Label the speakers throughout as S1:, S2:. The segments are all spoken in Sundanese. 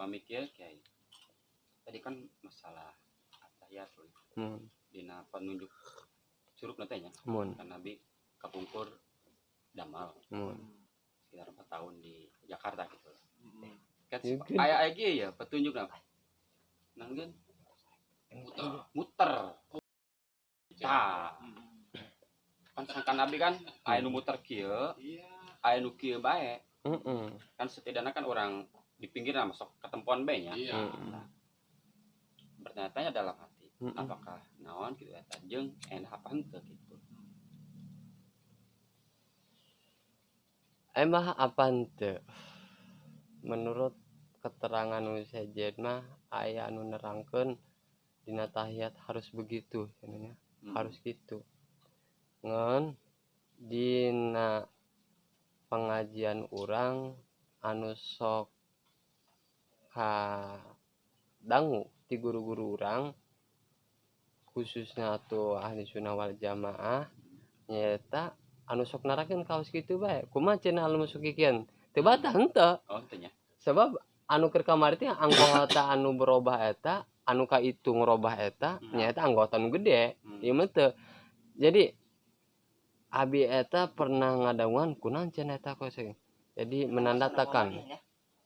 S1: Pamit ya, Kiai. Tadi kan masalah atahiyatul. Dina penunjuk curug nanti nya.
S2: Mun.
S1: Kan Nabi kapungkur damal sekitar 4 tahun di Jakarta gitu. Kan
S2: Mungkin.
S1: Aya aya ge ya petunjuk apa? Nanggeun
S3: Muter.
S1: Muter. Tah. Kan sangka Nabi kan aya nu muter kieu, aya nu kieu bae. Kan setidaknya kan orang di pinggir masuk ketempuan bae nya. Bertanya-tanya dalam hati, apakah naon gitu eta jeung enak apa henteu gitu.
S2: Emah apa henteu? Menurut keterangan nu sejen mah aya anu nerangkeun dina tahiyat harus begitu cenah nya. Harus gitu. Ngan dina pengajian urang anu sok kadangu ti guru-guru urang khususnya tuh ahli sunnah wal jamaah nyaeta anu sok narakeun kaos kitu bae. Kumaha cenah anu masuk kikian? Teu batah henteu.
S1: Oh, henteu nya.
S2: Sebab anu keur kamari teh anggota anu berubah eta, anu ka itu ngerobah eta, nyaeta anggota anu gede. Ieu mah teu. Jadi abi eta pernah ngadanguan kunaon cenah eta kok sih. Jadi menandakan.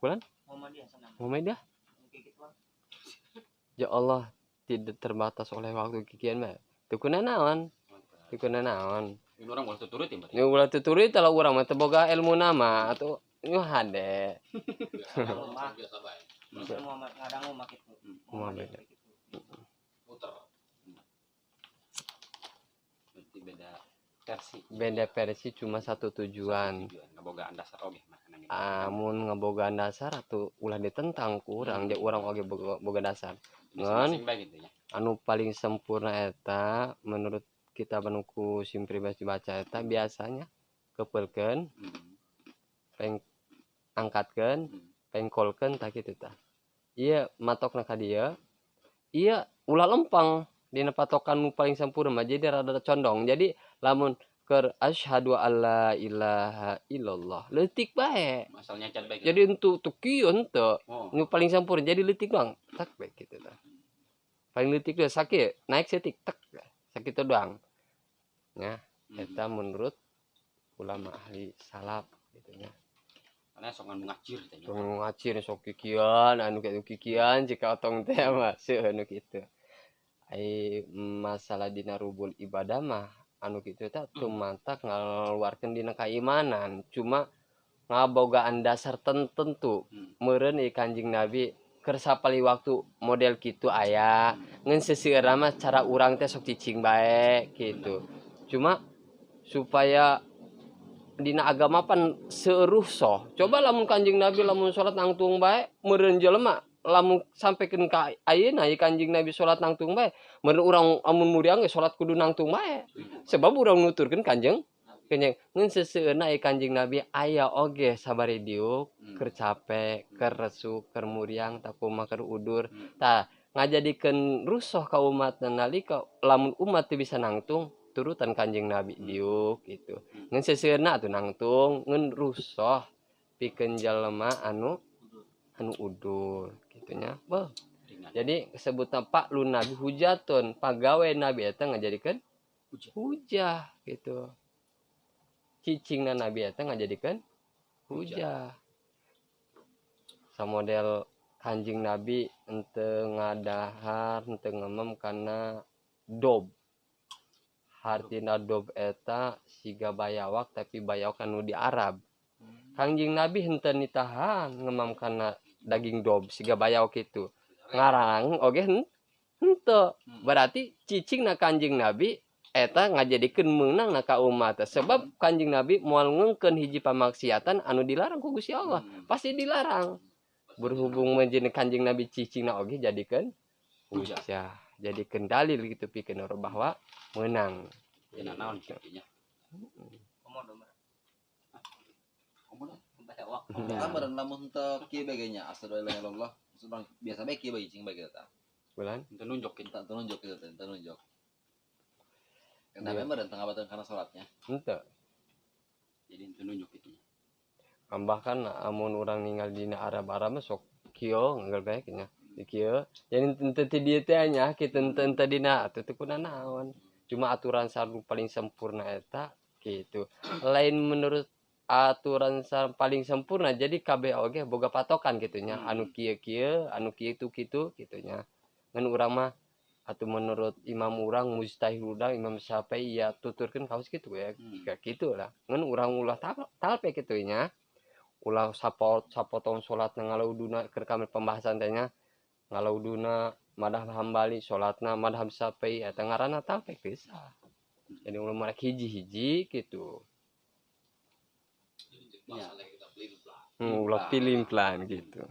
S2: Kulan?
S4: Muhammadiyah sana.
S2: Muhammadiyah?
S4: Kayak gituan.
S2: Ya Allah, tidak terbatas oleh waktu kikian mah. Teu kunanaon? Teu kunanaon?
S1: Ini orang ulah tuturuti berarti.
S2: Ini ulah tuturuti kalau urang mah teu boga ilmu nama atau nu hade.
S3: Biasa bae.
S4: Biasa Muhammad ngadangu mah kitu.
S2: Muhammadiyah.
S3: Muter.
S1: Berarti beda versi.
S2: Beda versi cuma satu tujuan.
S1: Satu tujuan. Ngabogaan dasar oge mah kana gitu.
S2: Amun ngabogaan dasar atuh ulah ditentang ku urang, ja urang oge boga dasar. Ngan
S1: Masing-masing bae gitu nya.
S2: Anu paling sempurna eta menurut kita anu ku sim pribadi dibaca eta biasanya kepeulkeun, peng angkatkeun, pengkolkeun tah kitu tah. Ieu matokna ka dieu, ieu ulah lempang dina patokan nu paling sempurna mah jadi rada condong. Jadi lamun keur asyhadu alla ilaha illallah leutik bae.
S1: Asalnya can bae gitu.
S2: Jadi untuk teu kieu henteu.
S1: Oh.
S2: Nu paling sempurna jadi leutik doang. Tak bae kitu tah. Paling leutik teh sakit, naik setik tek. Sakitu doang. Nya, eta menurut ulama ahli salaf gitu nya.
S1: Karena sok anu ngacir teh nya.
S2: Sok anu ngacir sok kikian, anu kitu kikian jika otong teh mah seueur anu kitu. Ai masalah dina rubul ibadah mah anu kitu teh tumantak ngaluarkeun dina kaimanan, cuma ngabogaan dasar tertentu. Meureun ieu Kanjeng Nabi keur sapali waktu model kitu aya, ngan seseueurna mah cara urang teh sok cicing bae kitu. Cuma supaya dina agama pan seuruh soh. Coba lamun Kanjeng Nabi lamun salat nangtung bae meureun jelema lamun sampikeun ka ayeuna ieu Kanjeng Nabi salat nangtung bae meureun urang amun muriang ge salat kudu nangtung bae. Sebab urang nuturkeun Kanjeng Kanjeng ngan seseueurna ieu Kanjeng Nabi aya oge sabari diuk keur capek, keur resuk, keur muriang, tah kumaha keur udur. Tah ngajadikeun rusuh ka umatna nalika lamun umat teu bisa nangtung turutan Kanjeng Nabi diuk gitu. Ngan seseueurna atuh nangtung ngan rusuh pikeun jelema anu udur kitu nya. Beuh.
S1: Ringan.
S2: Jadi sebutna Pak lu Nabi hujatun, pagawe Nabi eta ngajadikeun
S1: Hujah.
S2: hujah gitu. Cicingna Nabi eta ngajadikeun hujah. Samodel Kanjeng Nabi henteu ngadahar, henteu ngemem kana dob. Hartina dob eta siga bayawak tapi bayawak anu di Arab. Kanjeng Nabi henteu nitahan ngemam kana daging dob siga bayawak kitu. Ngarang oge henteu. Berarti cicingna Kanjeng Nabi eta ngajadikeun meunang na ka umat. Sebab Kanjeng Nabi moal ngengkeun hiji pamaksiatan anu dilarang ku Gusti Allah. Pasti dilarang. Berhubung menjadi Kanjeng Nabi cicingna oge jadikeun
S1: Hujah.
S2: hujah. Jadikeun dalil gitu pikeun orang bahwa meunang.
S1: Dina naon kitu nya?
S4: Komodo mah.
S1: Komodo.
S4: Bayawak.
S3: Kan meureun lamun teu kieu bae ge nya asyhadu alla ilaha illallah. Maksud urang biasa bae kieu bae cicing bae kitu tah.
S2: Bulan?
S1: Teu nunjuk kitu.
S3: Teu nunjuk kitu teh, teu nunjuk. Kenapa meureun teu ngabatalkeun kana salatnya?
S2: Henteu.
S1: Jadi teu nunjuk kitu nya.
S2: Bahkan amun urang ninggal dina Arab-Arab mah sok Kieu nggal bae nya di kieu. Jadi teu ti dieu teh nya kitu, teu teu dina atuh teu kunanaon. Cuma aturan sanu paling sempurna eta gitu. Lain menurut aturan paling sempurna, jadi kabeh oge boga patokan gitu nya, anu kieu kieu, anu kieu kitu gitu nya. Ngan urang mah atau menurut imam urang, mujtahid urang, Imam Syafi'i ya, tuturkeun kaos kitu ya. Kayak gitu lah. Ngan urang ulah talpe kitu nya, ulah sapotong salat ngalawuduna. Keur kami pembahasan teh nya, ngalawuduna madhab Hambali, salatna madhab Syafi'i, eta ngaranna talpe bisa. Jadi ulah merek hiji-hiji gitu.
S1: Iya.
S2: Ulah pilin plan gitu.